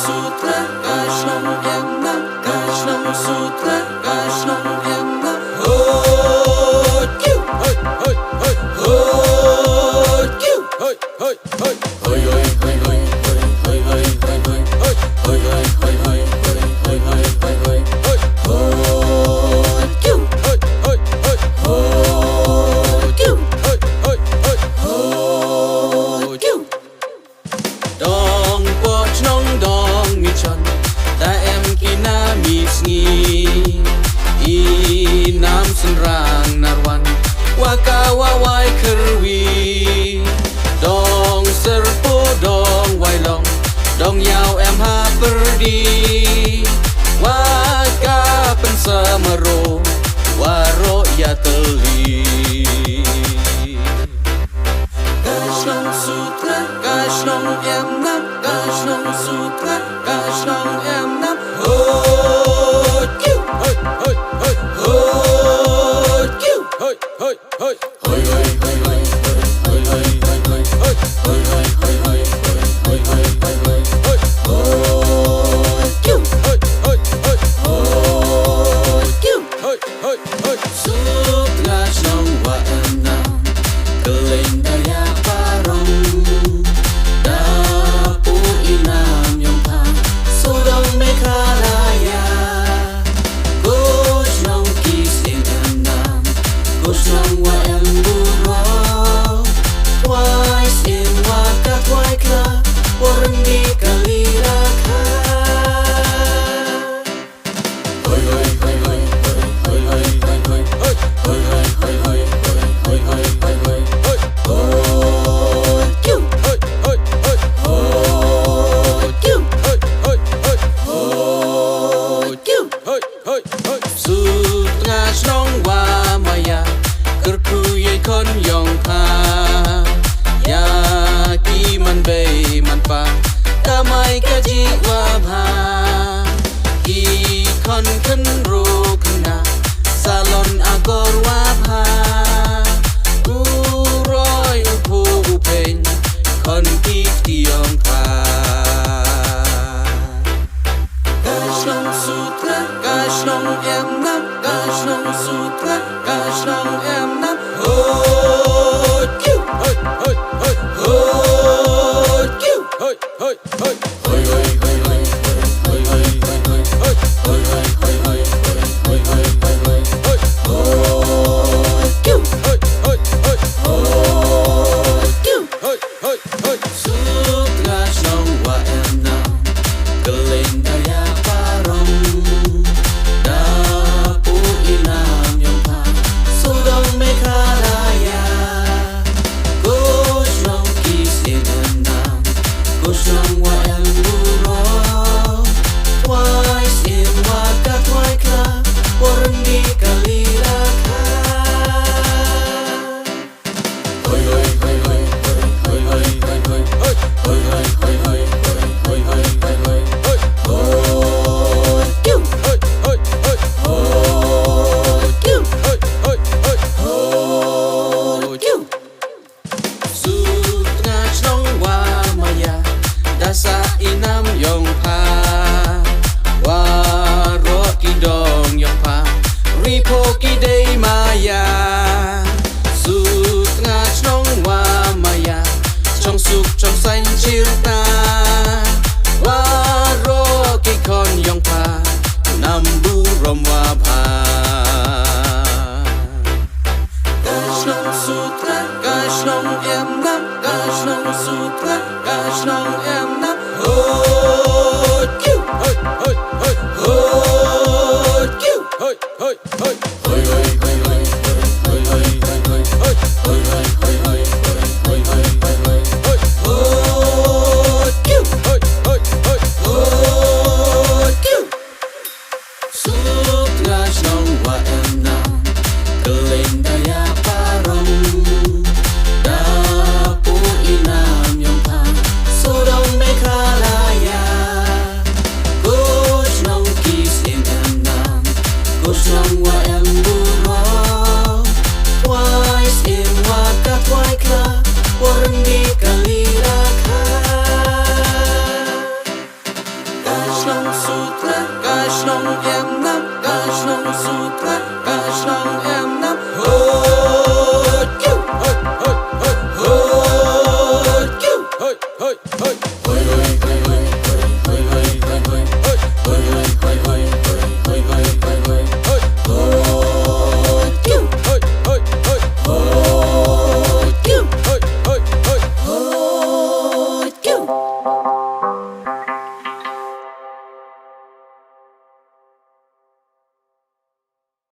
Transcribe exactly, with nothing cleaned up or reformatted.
Sutra, kashnong emna, kashnong sutra, kashnong emna. Hoi, kiu, hoi, hoi, hoi. Hoi, kiu, hoi, hoi, hoi. Hoi, hoi, hoi, hoi. Hoi, hoi, hoi, hoi. Hoi, hoi, hoi, hoi. Hoi, hoi, hoi, hoi. Hoi, hoi, kiu. Hoi, hoi, hoi. Hoi, kiu. Hoi, hoi, hoi. Hoi, kiu. Dong po chnong dong michon, da em kina misngi. Inam sunrang narwan, waka wawai kerwi. Dong serpo dong wailong, dong yau em ha perdi. Waka pensamaro, waro ya teli. Kashnong sutra, kashnong emna, kashnong sutra, kashnong emna. Hoi, kiu. Hoi, hoi, hoi. Hoi, kiu. Hoi, hoi, hoi. Hoi, hoi, hoi, hoi. Hoi, hoi, hoi, hoi. Hoi, hoi, hoi, hoi. Hoi, hoi, hoi, hoi. Hoi, kiu. Hoi, hoi, hoi. Hoi, kiu. Hoi, hoi, hoi. Sutra shnong wa emna, keleng daya parong. Dapu inam yong pa, sodong Meghalaya. Kushnong kis in emna, kushnong wa em buro. Twice in wa ka twi kla, wa rendi kali raka. Sutra shnong wa maya, kerkhu ye khon yong pha. Ya ki man bei man pa, kamai kaji wa bha. Ki khon khenro khena, salon agor wa bha. U roi u pho u phen, khon ki tiong pha. Kashnong sutra, kashnong emna, kashnong sutra, kashnong emna. Hoi, kiu. Hoi, hoi, hoi. Hoi, kiu. Hoi, hoi, hoi. Hoi, hoi, hoi, hoi. Hoi, hoi, hoi, hoi. Hoi, hoi, hoi, hoi. Hoi, hoi, hoi, hoi. Hoi, kiu. Hoi, hoi, hoi. Hoi, kiu. Hoi, hoi, hoi. Sutra shnong wa emna, keleng daya parong. Dapu inam yong pa, sodong Meghalaya. Kushnong kis in emna, kushnong wa em buro. Twice in wa ka twi kla, wa rendi kali raka. Hoi, hoi, hoi, hoi. Hoi, hoi, hoi, hoi. Hoi, hoi, hoi, hoi. Hoi, kiu. Hoi, hoi, hoi. Hoi, kiu. Hoi, hoi, hoi. Hoi, kiu. Sutra shnong wa maya, dasa inam yong pa. Waro kidong yong pa, ripho kidei maya. Sutra shnong wa maya, chongsuk chongsain chirta. Waro kikhon yong pa, nambu rom wa bha. Kashnong sutra, kashnong emna, kashnong sutra, kashnong emna. Hoi, kiu. Hoi, hoi, hoi. Hoi, kiu. Hoi, hoi, hoi. Hoi, hoi, hoi, hoi. Hoi, hoi, hoi, hoi. Hoi, hoi, hoi, hoi. Hoi, hoi, hoi, hoi. Hoi, kiu. Hoi, hoi, hoi. Hoi, kiu. Sutra Kasong Sutra, Kasong Emna, Kasong Sutra.